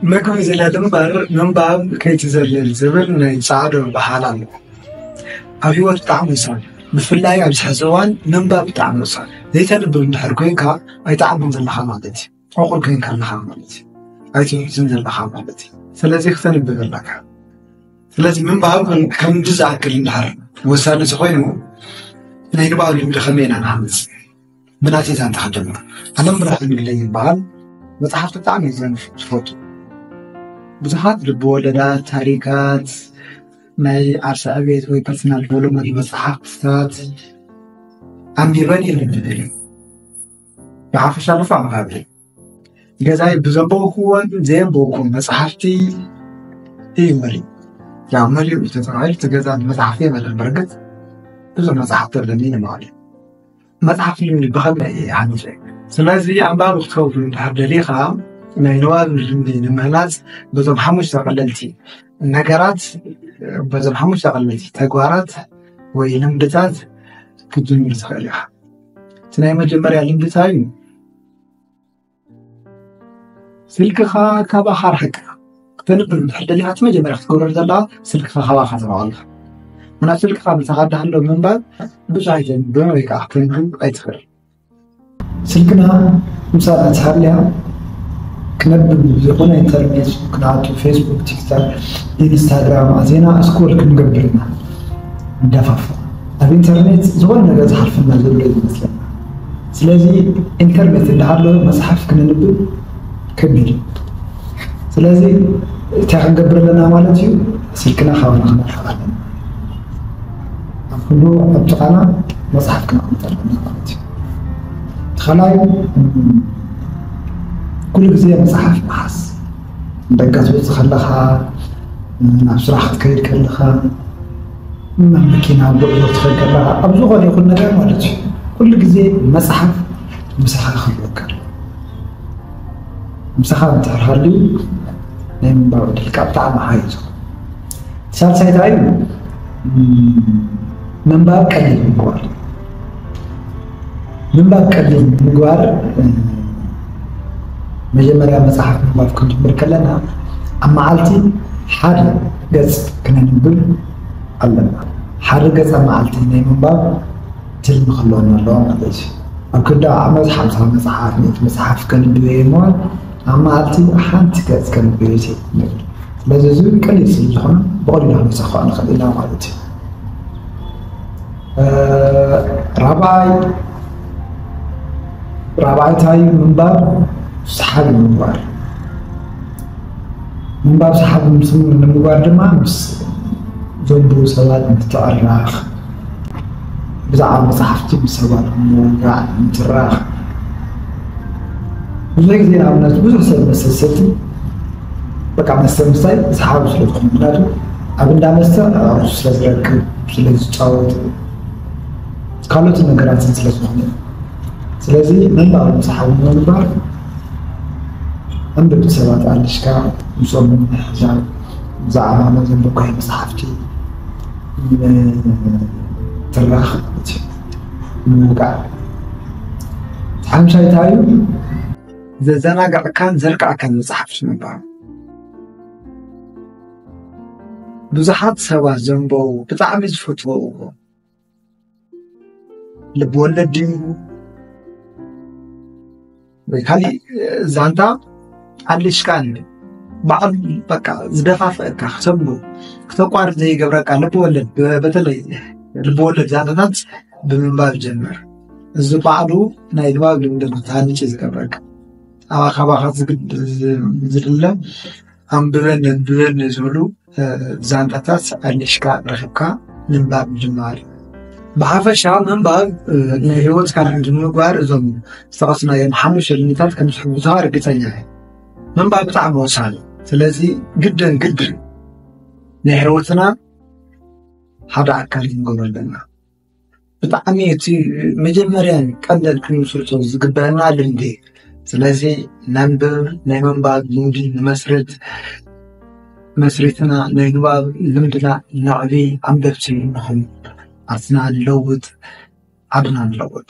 ምግቢ ዝለሊ እምበር ምንባብ ከይትዘልል ዝብል ናይ ጻዕዶ ባህል ኣሎ። ኣብ ህይወት ብጣዕሚ ወሳኒ፣ ብፍላይ ኣብዚ ሕዚ እዋን ምንባብ ብጣዕሚ ወሳኒ። ዘይተንብብ እንድሕር ኮይንካ ኣይትዓብን ዘለኻ ማለት እዩ። ዕቑር ኮይንካ ኣለኻ ማለት እዩ። ኣይትውሕዝን ዘለኻ ማለት እዩ። ስለዚ ክተንብብ ኣለካ። ስለዚ ምንባብ ከም ዝኣክል እንድሕር ወሳኒ ዝኾይኑ ናይ ንባብ ልምዲ ከመይ ኢና ንሃንጽ? ብናተይ ዛንታ ክጀምር። ኣለም ብርሃን ግደይ ይበሃል። መጽሓፍቲ ብጣዕሚ እየ ዝፈቱ። ብዙሓት ልቢ ወለዳት፣ ታሪካት፣ ናይ ዓርሰ ዕቤት ወይ ፐርሰናል ዲቨሎፕመንት መጽሓፍትታት ኣንቢበን ይልምድ እዩ። ብሓፈሻ ልፋ መሃብሊ ገዛይ ብዘንበብኩዎን ዘየንበብኩዎን መጽሓፍቲ እዩ መሊኡ። ያው መሊኡ እዩ ተባሂሉ፣ እቲ ገዛ መጽሓፍቲ የመለን። በርግጥ ብዙሕ መጽሓፍቲ ኣለኒ ማለት እዩ። መጽሓፍ ልምዲ ብኸመይ እየ ሃኒጸ? ስለዚ ኣንባቢ ክትከውን እንድሕር ደሊኻ፣ ናይ ንባብ ልምዲ ንምህናጽ በዞም ሓሙሽተ ቀለልቲ ነገራት፣ በዞም ሓሙሽተ ቀለልቲ ተግባራት ወይ ልምድታት ክትጅምር ትኽእል ኢኻ። እቲ ናይ መጀመርያ ልምዲ እንታይ እዩ? ስልክኻ ካባኻ ርሕቅ። ክተንብብ እንድሕር ደሊኻ፣ እቲ መጀመርያ ክትገብሮ ዘለኻ ስልክኻ ካባኻ ተራቕ ኣለኻ። ምኽንያቱ ስልክኻ ምሳኻ እንዳሃለወ ምንባብ ብዙሕ ኣይተንብብን ወይ ከዓ ክተንብብ ኣይትኽእል። ስልክና ምሳና እንተሃልያ ክነብብ ዝኾነ ኢንተርኔት ክነኣቱ፣ ፌስቡክ፣ ቲክቶክ፣ ኢንስታግራም ኣዜና ስኮል ክንገብር ኢና ንደፋፍእ። ኣብ ኢንተርኔት ዝኾነ ነገር ዝሓልፈና ዘሎ እዩ ዝመስለና። ስለዚ ኢንተርኔት እንዳሃለወ መጽሓፍ ክንንብብ ከቢድ እዩ። ስለዚ እንታይ ክንገብር ኣለና ማለት እዩ? ስልክና ካባና ክነርሕቕ ኣለና። ኣብ ኩሉ ኣብ ጥቓና መጽሓፍ ክነቕምጥ ኣለና ማለት እዩ። እቲ ካልኣይ፣ እም፣ ኩሉ ግዜ መጽሓፍ ምሓዝ። ደገ ትወጽእ ከለኻ፣ ናብ ስራሕ ክትከይድ ከለኻ፣ ናብ መኪና ጉዕዞ ክትኸይድ ከለኻ፣ ኣብ ዝኾነ ይኹን ነገር ማለት እዩ፣ ኩሉ ግዜ መጽሓፍ ምሳኻ ክህልወካ ኣለዎ። ምሳኻ እንድሕር ሃልዩ ናይ ምንባብ ዕድልካ ብጣዕሚ ሃይ እዩ ዝኸውን። ሳልሳይ እንታይ እዩ? እም፣ ምንባብ ቀሊል ምግባር። ምንባብ ቀሊል ምግባር፣ እ፣ መጀመርያ መጽሓፍ ምንባብ ክንጅምር ከለና ኣብ መዓልቲ ሓደ ገጽ ክነንብብ ኣለና። ሓደ ገጽ ኣብ መዓልቲ ናይ ምንባብ ትልሚ ክህልወና ኣለዎ ማለት እዩ። ኣብ ክንዲ ዓመት ሓምሳ መጽሓፍ፣ ሚእቲ መጽሓፍ ከንብብ እየ እሞ ኣብ መዓልቲ ሓንቲ ገጽ ከንብብ እየ ንብል። ስለዚ እዚ ቀሊል ስለ ዝኾነ ብቐሊሉ ክንሳኽዖ ንኽእል ኢና ማለት እዩ። እ፣ ራብዓይ፣ ራብዓይ እንታይ እዩ? ምንባብ ሰሓቢ ምግባር። ምንባብ ሰሓቢ ምስ ንምግባር ድማ ምስ ዘንብቡ ሰባት ምትዕራኽ፣ ብዛዕባ መጽሓፍቲ ምስ ሰባት ምውጋዕ፣ ምትራኽ። ብዙሕ ግዜ ንኣብነት ብዙሕ ሰብ መስተ ዝሰቲ፣ በቃ መስተ ምስታይ ሰሓቢ ስለ ዝኾነ፣ ምክንያቱ ኣብ እንዳ መስተ ኣዕሩኽ ስለ ዝረክብ፣ ስለ ዝጫወት፣ ካልኦት ነገራትን ስለ ዝኾነ። ስለዚ ምንባብ ሰሓቢ ንምግባር ኣንበብቲ ሰባት ኣሊሽካ ምስኦም ምምሕዛብ፣ ብዛዕባ ናይ ዘንበብካዮ መጽሓፍቲ ምትራኽ ማለት እዩ። ምውጋዕ። እቲ ሓምሻይ እንታይ እዩ? ዘዘናግዐካን ዘርክዐካን መጽሓፍቲ ምንባብ። ብዙሓት ሰባት ዘንበቡ ብጣዕሚ ዝፈትዎ ልብ ወለድ ድዩ ወይ ካሊእ ዛንታ ኣሊሽካ ባዕሉ በቃ ዝደፋፍአካ ክተንብብ ክተቋርጥ ዘይገብረካ ልብ ወለድ፣ በተለይ ልብ ወለድ ዛንታታት ብምንባብ ጀምር። እዚ ባዕሉ ናይ ንባብ ልምዲ ንክትሃንጭ ዝገብረካ። ኣብ ካባኻ ዝግድ-፣ ዝድለ ኣንብበኒ ኣንብበኒ ዝብሉ፣ እ፣ ዛንታታት ኣሊሽካ ረኺብካ ምንባብ ምጅማር። ብሓፈሻ ምንባብ፣ እ፣ ናይ ህይወትካ ልምዲ ንምግባር እዞም ዝጠቐስናዮም ሓሙሽተ ልምድታት ከም ዝሕግዙኻ ርግጸኛ እየ። ምንባብ ብጣዕሚ ወሳኒ። ስለዚ ግድን ግድን ናይ ህይወትና ሓደ ኣካል ክንገብሮ ኣለና። ብጣዕሚ እቲ መጀመርያን ቀንደል ክንምስርቶ ዝግበአና ልምዲ። ስለዚ ነንብብ፣ ናይ ምንባብ ልምዲ ንመስርት፣ መስሪትና ናይ ንባብ ልምድና ነዕቢ፣ ኣንበብቲ ንኹን፣ ዓድና ንለውጥ፣ ዓድና ንለውጥ።